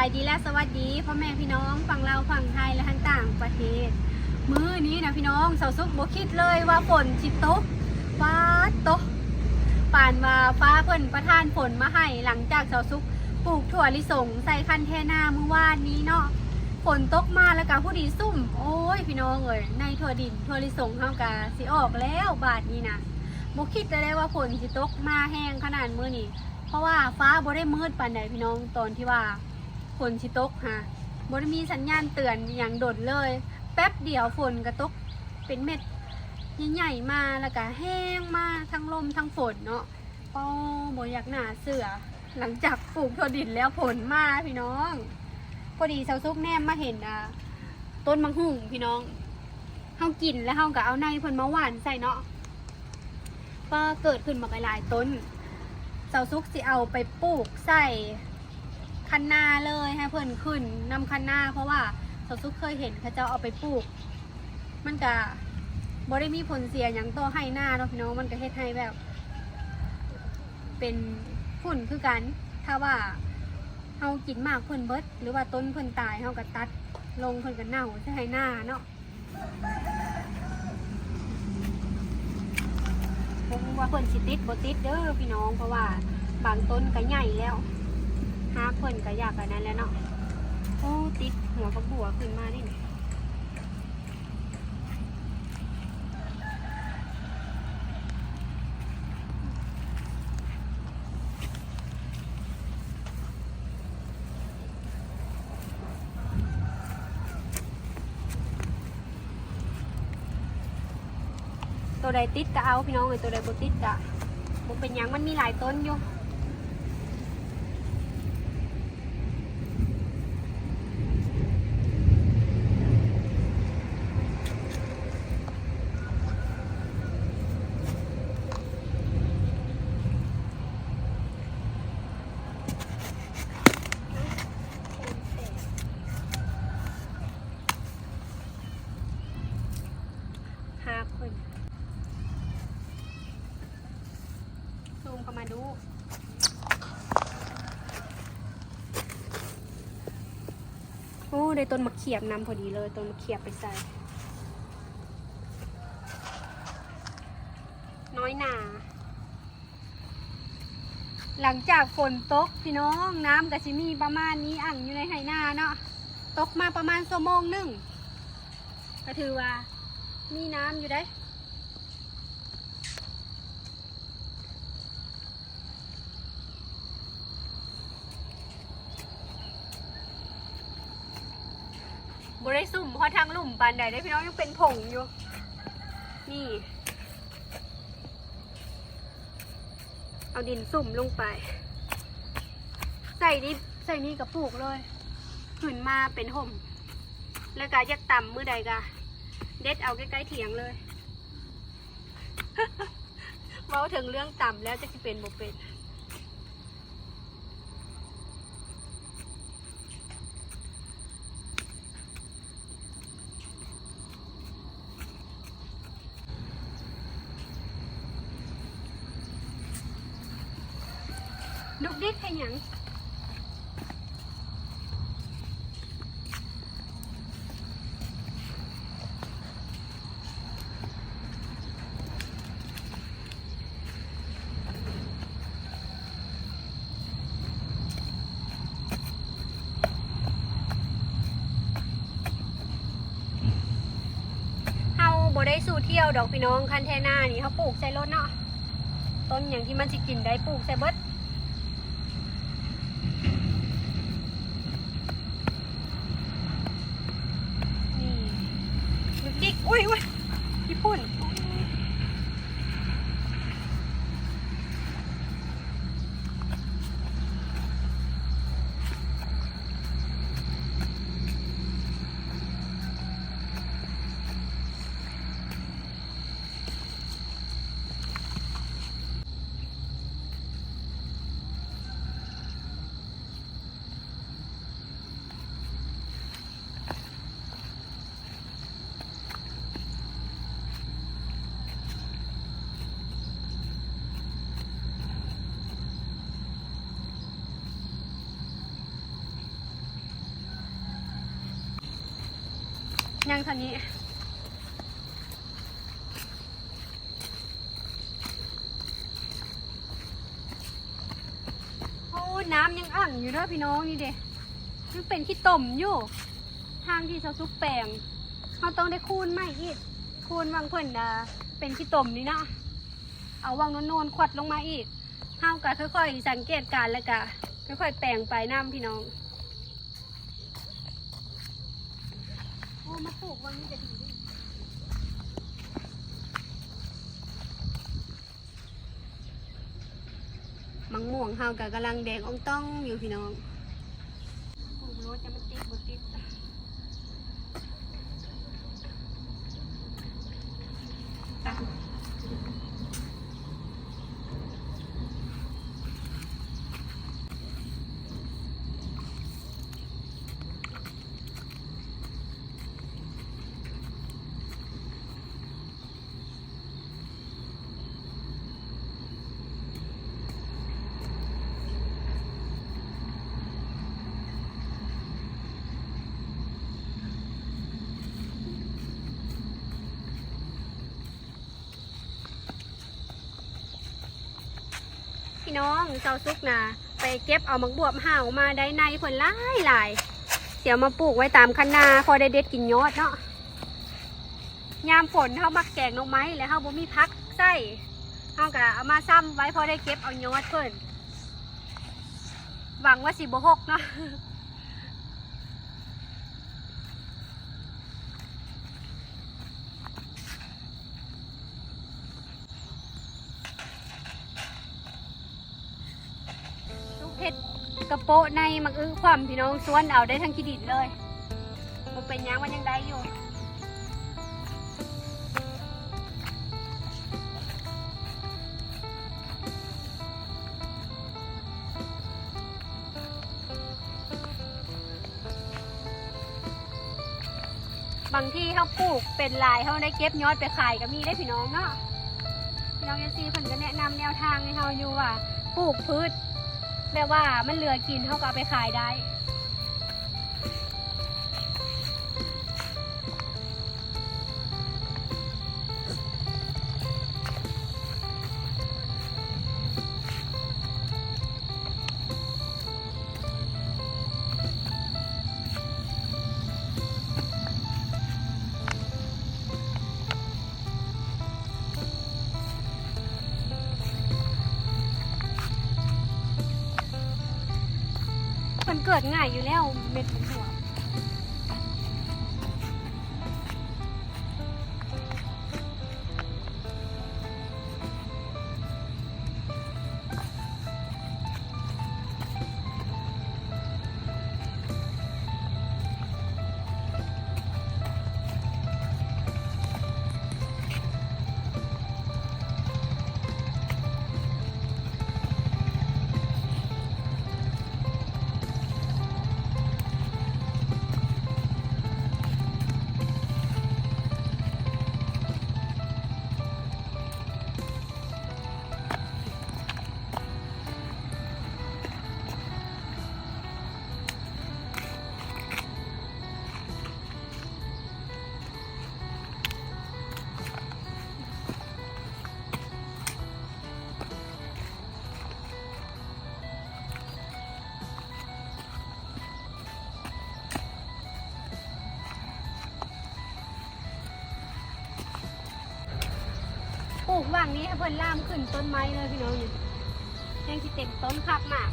ສະບາຍດີ ແລະ ສະຫວັດດີພໍ່ແມ່ພີ່ນ້ອງຝັ່ງລາວ, ຝັ່ງໄທ ແລະ ທັງຕ່າງປະເທດ. ມື້ນີ້ນະພີ່ນ້ອງ, ສາວສຸກບໍ່ຄິດເລີຍວ່າຝົນຊິຕົກ. ປາດໂຕ, ປານວ່າຟ້າເພິ່ນປະທານຝົນມາໃຫ້ ຫຼັງຈາກສາວສຸກປູກຖົ່ວລິສົງໃສ່ຄັນແທນາມື້ວານນີ້ເນາະ. ຝົນຕົກມາແລ້ວກະພໍດີຊຸ່ມ. ໂອ້ຍ ພີ່ນ້ອງເອີຍ, ໃນຖົ່ວດິນຖົ່ວລິສົງເຮົາກະຊິອອກແລ້ວບາດນີ້ນະ. ບໍ່ຄິດເລີຍວ່າຝົນຊິຕົກມາແຮງຂະໜາດມື້ນີ້, ເພາະວ່າຟ້າບໍ່ໄດ້ມືດປານໃດພີ່ນ້ອງ, ຕອນທີ່ວ່າ ຝົນຊິຕົກຫາ ບໍ່ໄດ້ມີສັນຍານເຕືອນຫຍັງດົນເລີຍ. ແປັບດຽວຝົນກະຕົກເປັນເມັດໃຫຍ່ໆມາ ແລ້ວກະແຮງມາ ທັງລົມທັງຝົນເນາະ. ໂອ້ ບໍ່ຢາກໜ້າເຊື່ອ, ຫຼັງຈາກປູກຖົ່ວດິນແລ້ວຝົນມາພີ່ນ້ອງ. ພໍດີສາວສຸກແນມມາເຫັນ ອ່າ ຕົ້ນໝາກຫຸ່ງພີ່ນ້ອງ. ເຮົາກິນແລ້ວເຮົາກະເອົາໃນເພິ່ນມາຫວ່ານໃສ່ເນາະ. ກໍເກີດຂຶ້ນບັກຫຼາຍໆຕົ້ນ. ສາວສຸກຊິເອົາໄປປູກໃສ່ຄັນນາເລີຍ, ໃຫ້ເພິ່ນຂຶ້ນນຳຄັນນາ, ເພາະວ່າສາວສຸກເຄີຍເຫັນເຂົາເຈົ້າເອົາໄປປູກ. ມັນກະບໍ່ໄດ້ມີຜົນເສຍຫຍັງຕໍ່ໄຮ່ນາເນາະພີ່ນ້ອງ, ມັນກະເຮັດໃຫ້ແບບເປັນຝຸ່ນຄືກັນ. ຖ້າວ່າເຮົາກິນໝາກເພິ່ນເບິດ ຫຼືວ່າຕົ້ນເພິ່ນຕາຍ, ເຮົາກະຕັດລົງ, ເພິ່ນກະເນົ່າໃສ່ໄຮ່ນາເນາະ. ບໍ່ຮູ້ວ່າເພິ່ນຊິຕິດບໍ່ຕິດເດີພີ່ນ້ອງ, ເພາະວ່າບາງຕົ້ນກະໃຫຍ່ແລ້ວ, ຮາກເພິ່ນກະຢາກອັນນັ້ນແລ້ວເນາະ. ໂອ້ ຕິດຫົວບັກບົວຂຶ້ນມານີ້. ໂຕໃດຕິດກະເອົາພີ່ນ້ອງເອີຍ, ໂຕໃດບໍ່ຕິດກະບໍ່ເປັນຫຍັງ, ມັນມີຫຼາຍຕົ້ນຢູ່. ຮາກເພິ່ນ ຊູມເຂົ້າມາດູ. ໂອ້ ໄດ້ຕົ້ນໝາກຂຽບນຳພໍດີເລີຍ, ຕົ້ນໝາກຂຽບໄປໃສ່ ນ້ອຍໜາ. ຫຼັງຈາກຝົນຕົກພີ່ນ້ອງ, ນ້ຳກະຊິມີປະມານນີ້ ອັ່ງຢູ່ໃນໄຮ່ນາເນາະ. ຕົກມາປະມານຊົ່ວໂມງໜຶ່ງ ກະຖືວ່າມີນ້ຳຢູ່ເດ້. ບໍ່ໄດ້ຊຸ່ມຮອດທາງລຸ່ມປານໃດເດ້ພີ່ນ້ອງ, ຍັງເປັນຜົງຢູ່. ນີ້ ເອົາດິນສຸມລົງໄປ ໃສ່ນີ້ ໃສ່ນີ້ກະປູກເລີຍ, ຂຶ້ນມາເປັນຮົ່ມ. ແລ້ວກະຢາກຕຳມື້ໃດກະເດັດເອົາໃກ້ໆຖຽງເລີຍ. ເວົ້າເຖິງເລື່ອງຕຳແລ້ວ ຈັກຊິເປັນບໍ່ເປັນ. ດຸກດິກເຮັດຫຍັງ? ເຮົາບໍ່ໄດ້ສູ້ທ່ຽວດອກພີ່ນ້ອງ, ຄັນແທ້ໜ້ານີ້ເຮົາປູກໃສ່ໂລດເນາະ, ຕົ້ນຫຍັງທີ່ມັນຊິກິນໄດ້ປູກໃສ່ເບິດ. ນີ້ ດິກ ອຸ້ຍ ອຸ້ຍ ຂີ້ຝຸ່ນ. ໂ ຄັນນີ້ ໂອ້ ນ້ຳຍັງອັ່ງຢູ່ເດີພີ່ນ້ອງ ນີ້ເດ ຍັງເປັນຂີ້ຕົມຢູ່. ທາງທີ່ຊາວສຸກແປງ ເຮົາຕ້ອງໄດ້ຄູນໃໝ່ອີກ ຄູນຫວ່າງເພິ່ນ ອ່າ ເປັນຂີ້ຕົມນີ້ເນາະ ເອົາຫວ່າງໂນນໆຂວັດລົງມາອີກ. ເຮົາກະຄ່ອຍໆສັງເກດການ ແລ້ວກະຄ່ອຍໆແປງໄປນຳພີ່ນ້ອງ. ໂອ້ ມາປູກຫວ່າງນີ້ກະດີເດ. ໝາກມ່ວງເຮົາກະກຳລັງແດງອ່ອງຕ່ອງຢູ່ພີ່ນ້ອງ. ປູກໂລດ ຈະມັນຕິດບໍ່ຕິດ. ພີ່ນ້ອງ ຊາວສຸກນະ ໄປເກັບເອົາໝາກບວບຫາວມາໄດ້ໃນເພິ່ນຫຼາຍໆ ຊິເອົາມາປູກໄວ້ຕາມຄັນນາ ພໍໄດ້ເດັດກິນຍອດເນາະ. ຍາມຝົນເຮົາມັກແກງໜໍ່ໄມ້ ແລ້ວເຮົາບໍ່ມີຜັກໃສ່ ເຮົາກະເອົາມາຊ້ຳໄວ້ ພໍໄດ້ເກັບເອົາຍອດເພິ່ນ ຫວັງວ່າຊິບໍ່ຫົກເນາະ. ເຮັດກະໂປະໃນໝາກອຶຂວ້ຳ ພີ່ນ້ອງ ຊວນເອົາໄດ້ທັງຂີ້ດິນເລີຍ ບໍ່ເປັນຫຍັງ ມັນຍັງໄດ້ຢູ່. ບາງທີເຮົາປູກເປັນຫຼາຍ ເຮົາໄດ້ເກັບຍອດໄປຂາຍກະມີເດ້ພີ່ນ້ອງເນາະ. ພີ່ນ້ອງເອັຟຊີເພິ່ນກະແນະນຳແນວທາງໃຫ້ເຮົາຢູ່ວ່າ ປູກພືດແບບວ່າມັນເຫຼືອກິນ ເຮົາກະເອົາໄປຂາຍໄດ້. ມັນເກີດງ່າຍຢູ່ແລ້ວ ເມັດມັນຫົວ. ປູກຫວ່າງນີ້ໃຫ້ເພິ່ນລາມຂຶ້ນຕົ້ນໄມ້ເລີຍພີ່ນ້ອງ ນີ້ແຮງຊິເຕັມຕົ້ນຄັກມາກ.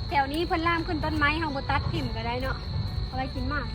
ແຖວນີ້ເພິ່ນລາມຂຶ້ນຕົ້ນໄມ້ ເຮົາບໍ່ຕັດຖິ້ມກະໄດ້ເນາະ ເອົາໄວ້ກິນໝາກ. ເ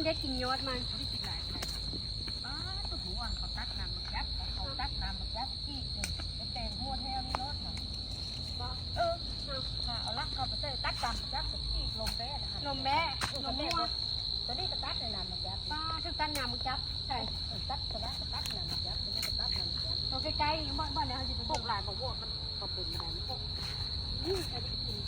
ແກະກິນຍອດມັນ ບໍ່ໄດ້ກິນຫຼາຍປານໃດ. ປ້າດ ຕົວໝ່ວນເຂົາຕັດນ້ຳມາຈັບ ເຂົາຕັດນ້ຳມາຈັບອີກ ໄປແຕ່ງຫົວແຖວນີ້ໂລດເນາະ. ບໍ່ ເອີ ເອົາ ເອົາຫຼັກເຂົ້າໄປໃສ່ ຕັດນ້ຳມາຈັບ ອີກລົມແບ້ນະ ລົມແບ້ ເອີ ລົມຫົວ ຕົວນີ້ກໍຕັດໃນນ້ຳມາຈັບ. ປ້າດ ຖືກຕັດນ້ຳມາຈັບໃສ່ ເອີ ຕັດຕົວນັ້ນກໍຕັດນ້ຳມາຈັບ ຕົວນີ້ກໍຕັດນ້ຳມາຈັບ. ຕົວໃກ້ໆ ບໍ່ ບໍ່ແລ້ວເຮົາຊິໄປ ປົກຫຼາຍບໍ່ ບໍ່ ມັນ ກໍເປັນໄດ້ ມັນປົກ ນີ້ ໃຫ້ໄດ້ກິນ.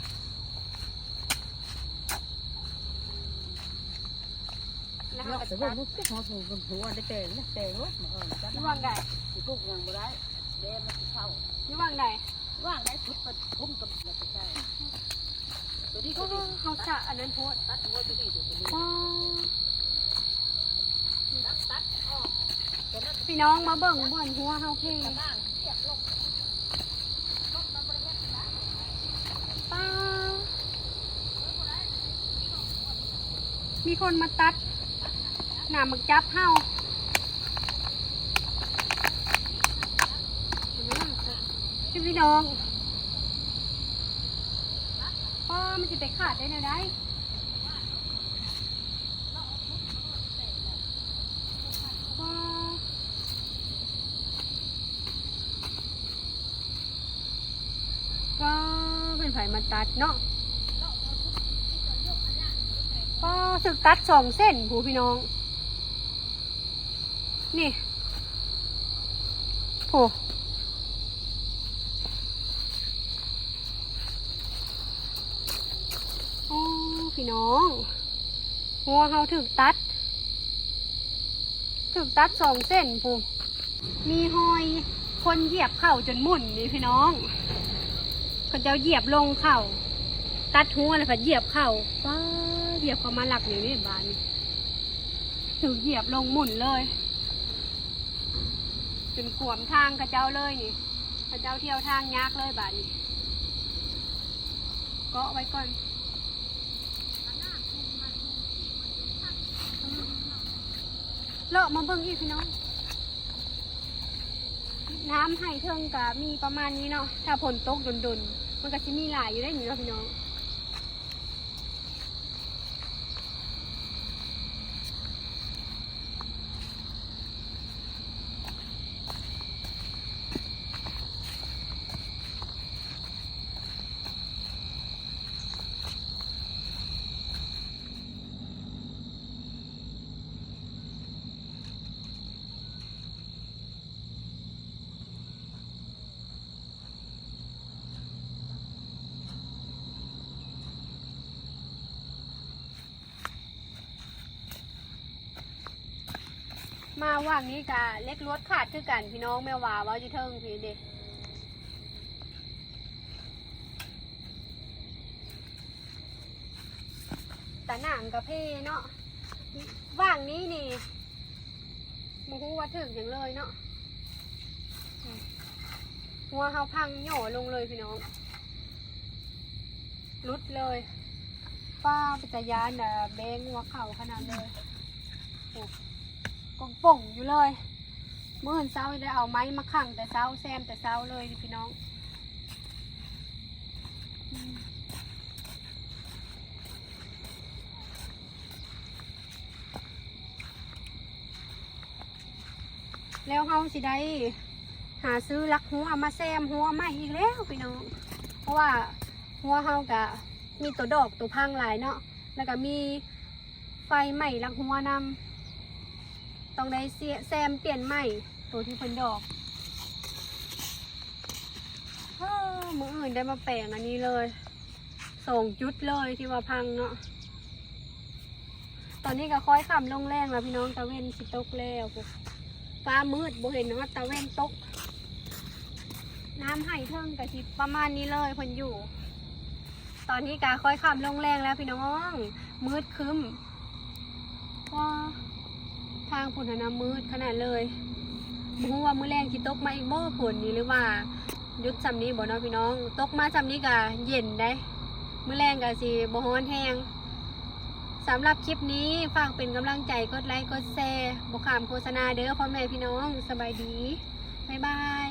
ແລ້ວເຮົາກໍຕັດ ເນາະ ແຕ່ວ່າມັນຄືເຮົາ ເຮົາ ເຮົາໄດ້ແປງນະ ແປງໂລດ ເອີ ຢູ່ຫວ່າງໃດ ຊິປຸກຫຍັງບໍ່ໄດ້ ແດດມັນຊິເຂົ້າ ຢູ່ຫວ່າງໃດ ຫວ່າງໃດ ຂຸດໄປຄຸມກັບແລ້ວກໍໃສ່ ຕົວນີ້ກໍດີ ເຮົາສະອັນນັ້ນໂພດ ຕັດຫົວຕົວນີ້ ຕົວນີ້ ອໍ ຕັດ ຕັດອອກ ຕົວນັ້ນ ພີ່ນ້ອງມາເບິ່ງບ່ອນຫົວເຮົາເພ ກະດ້າງສຽບລົງ ລົງໄປບໍ່ໄດ້ເຮັດນະ ປ້າ ມີຄົນມາຕັດໜາມໝາກຈັບເຮົາ ພີ່ນ້ອງ ປ້າ ມັນຊິໄປຂາດໄດ້ແນວໃດ? ວ້າ ວ້າ ເປັນໃຜມາຕັດເນາະ. ປ້າ ຖືກຕັດສອງເສັ້ນພຸ້ນ ພີ່ນ້ອງ. ນີ້ ໂອ້ ໂອ້ ພີ່ນ້ອງ ຫົວເຮົາຖືກຕັດ ຖືກຕັດສອງເສັ້ນພຸ້ນ. ມີຮອຍຄົນຢຽບເຂົ້າຈົນໝຸ່ນນີ້ ພີ່ນ້ອງ ເຂົາເຈົ້າຢຽບລົງເຂົ້າ ຕັດຫົວແລ້ວພັດຢຽບເຂົ້າ. ປ້າ ຢຽບເຂົ້າມາຫຼັກນີ້ ນີ້ບາດນີ້ ຖືກຢຽບລົງໝຸ່ນເລີຍ ຈົນຂວາມທາງເຂົາເຈົ້າເລີຍນີ້ ເຂົາເຈົ້າທ່ຽວທາງຍາກເລີຍບາດນີ້. ເກາະໄວ້ກ່ອນ ເລາະມາເບິ່ງອີກ ພີ່ນ້ອງ. ນ້ຳໃຫ້ເທິງກະມີປະມານນີ້ເນາະ ຖ້າຝົນຕົກດົນໆ ມັນກະຊິມີຫຼາຍຢູ່ເດ້ນີ້ເນາະ ພີ່ນ້ອງ. ມາຫວ່າງນີ້ກະເຫຼັກລວດຂາດຄືກັນ ພີ່ນ້ອງ ແມ່ວ່າເວົ້າຢູ່ເທິງພີ້ເດ້. ຕາໜາງກະເພເນາະ ຫວ່າງນີ້ນີ້ ບໍ່ຮູ້ວ່າຖືກຫຍັງເລີຍເນາະ. ຫົວເຮົາພັງຫຍໍ້ລົງເລີຍ ພີ່ນ້ອງ ຫຼຸດເລີຍ. ປ້າ ເປັນຕາຢ້ານນະ ແບ້ງົວເຂົ້າຂະໜາດເລີຍ ໂອ້ ກົງປົ່ງຢູ່ເລີຍ. ມື້ອື່ນເຊົ້າໄດ້ເອົາໄມ້ມາຂັງແຕ່ເຊົ້າ ແຊມແຕ່ເຊົ້າເລີຍ ພີ່ນ້ອງ. ແລ້ວເຮົາຊິໄດ້ຫາຊື້ຫຼັກຫົວມາແຊມຫົວໃໝ່ອີກແລ້ວ ພີ່ນ້ອງ ເພາະວ່າຫົວເຮົາກະມີໂຕດອກໂຕພັງຫຼາຍເນາະ ແລ້ວກະມີໄຟໄໝ້ຫຼັກຫົວນຳ ຕ້ອງໄດ້ແຊມປ່ຽນໃໝ່ໂຕທີ່ເພິ່ນດອກ. ເອີ ມື້ອື່ນໄດ້ມາແປງອັນນີ້ເລີຍ ສອງຈຸດເລີຍທີ່ວ່າພັງເນາະ. ຕອນນີ້ກະຄ້ອຍຄ່ຳລົງແລງແລ້ວ ພີ່ນ້ອງ ຕາເວັນຊິຕົກແລ້ວ ຟ້າມືດ ບໍ່ເຫັນຮອດຕາເວັນຕົກ. ນ້ຳໃຫ້ເທິງກະຊິປະມານນີ້ເລີຍ ເພິ່ນຢູ່. ຕອນນີ້ກະຄ້ອຍຄ່ຳລົງແລງແລ້ວ ພີ່ນ້ອງ ມືດຄຶ້ມ. ວ້າ ທາງພຸ້ນຫັ້ນນະ ມືດຂະໜາດເລີຍ. ບໍ່ຮູ້ວ່າມື້ແລງຊິຕົກມາອີກບໍ່ ຝົນນີ້ ຫຼືວ່າຢຸດຊ່ຳນີ້ບໍ່ເນາະ ພີ່ນ້ອງ. ຕົກມາຊ່ຳນີ້ກະເຢັນໄດ໋ ມື້ແລງກະຊິບໍ່ຮ້ອນແຮງ. ສຳລັບຄລິບນີ້ ຝາກເປັນກຳລັງໃຈ ກົດໄລ ກົດແຊ ບໍ່ຂ້າມໂຄສະນາເດີ ພໍ່ແມ່ພີ່ນ້ອງ. ສະບາຍດີ ບາຍບາຍ.